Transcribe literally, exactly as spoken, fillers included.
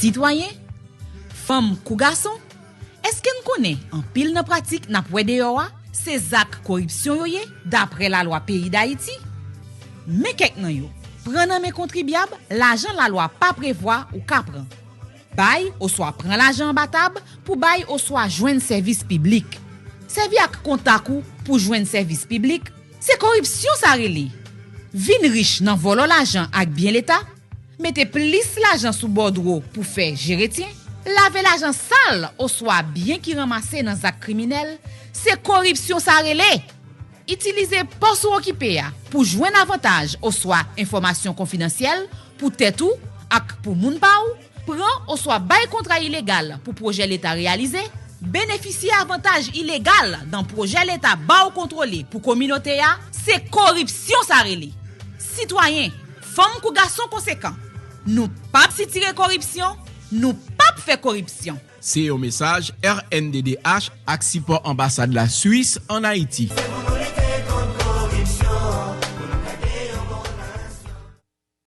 Sitwayen, fanm kou gason, èske n konnen anpil nan pratik n ap wè deyò a, se zak koripsyon yo ye, dapre lalwa peyi Dayiti? Men kèk nan yo. Pran nan men kontribyab lajan lalwa pa prevwa ou ka pran. Bay oswa pran lajan anba tab pou bay oswa jwenn sèvis piblik. Sèvi ak kontak ou pou jwenn sèvis piblik, se koripsyon sa rele. Vin rich nan vòlò lajan ak byen leta, mete plis lajan sou bòdwo pou fè je retyen, lave lajan sal oswa byen ki ranmase nan zak kriminèl, se koripsyon sa rele. Itilize pòs ou okipe a pou jwenn avantaj oswa enfòmasyon konfidansyèl pou tèt ou ak pou moun pa w, pran oswa bay kontra ilegal pou pwojè leta reyalize, benefisye avantaj ilegal nan pwojè leta ba w kontwole pou kominote a, se koripsyon sa rele. Sitwayen, fanm kou gason konsekan, nou p ap sitire koripsyon, nou p ap fè koripsyon. Se yon mesaj R N D D H ak sipò Anbasad Laswis ann Ayiti.